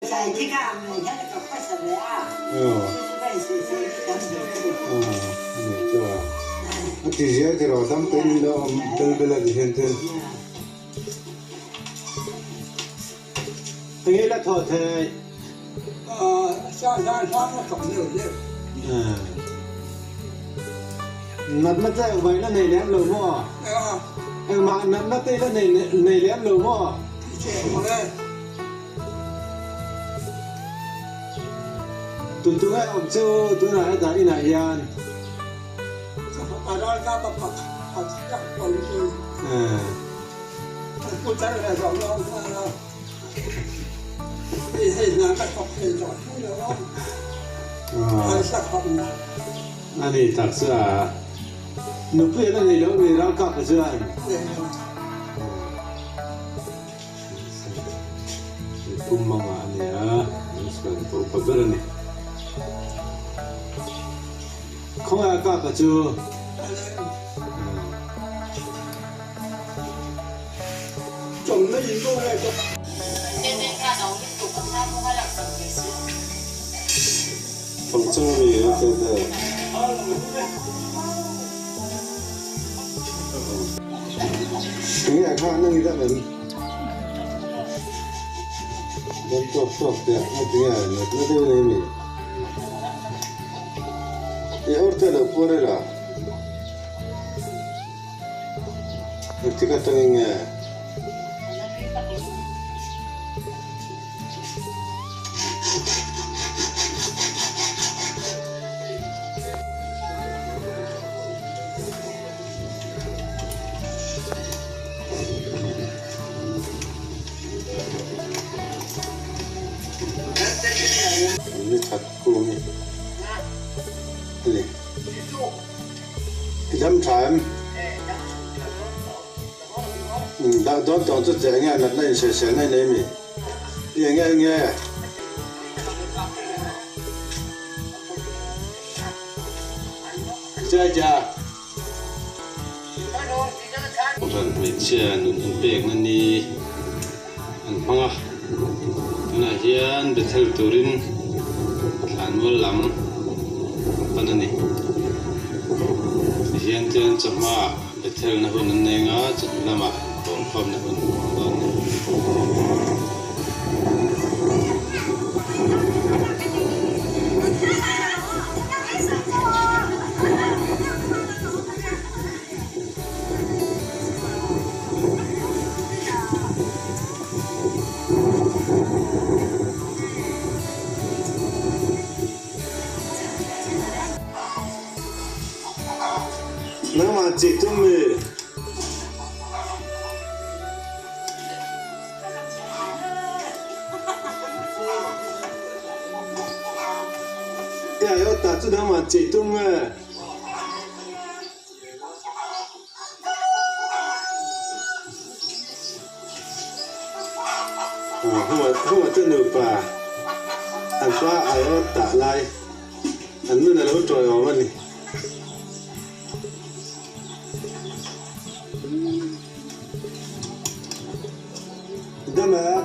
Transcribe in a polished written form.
A ti zel ti rawh dam te in lo awm bel bel a ti hian chuan enge la thawh thei natna te engmah ila nei lem lo maw engmah natna te ila nei lem lo maw. Tuntunga awm chu tunah hetah inah hian A ni tak chu a nupui an a nei lo mi ralkap chuan. Pum manga a ni a, an pawh upa ber a ni. Khawngaih a kapa chu Fangchung a mi a te te. Enge a kha nang i dam em? Dam tawk tawk teh a tinge a natna deuh nei mi? I awr te lo puar ila? Engtik atangin nge? Ni that kung hi a ni. I dam tha em? Dawn tawng chu che enge natna insawiselna i nei mi? I enge enge? Cha cha. Kohhran hmeichhia nun an pekna ni an hmang a, tunah hian Bethel turin thlanmual lam an pan a ni. Tihian chuan chawhma Bethel na hun an nei anga chawhnu lamah inpawlkhawmna hun an hmang dawn a ni. Nangmah cik tum mi. I aiawt ta chu nangmah cik tum nge? Huma te nupa an pa aiawt tah lai an nun a lo tawiawm a ni. Dama.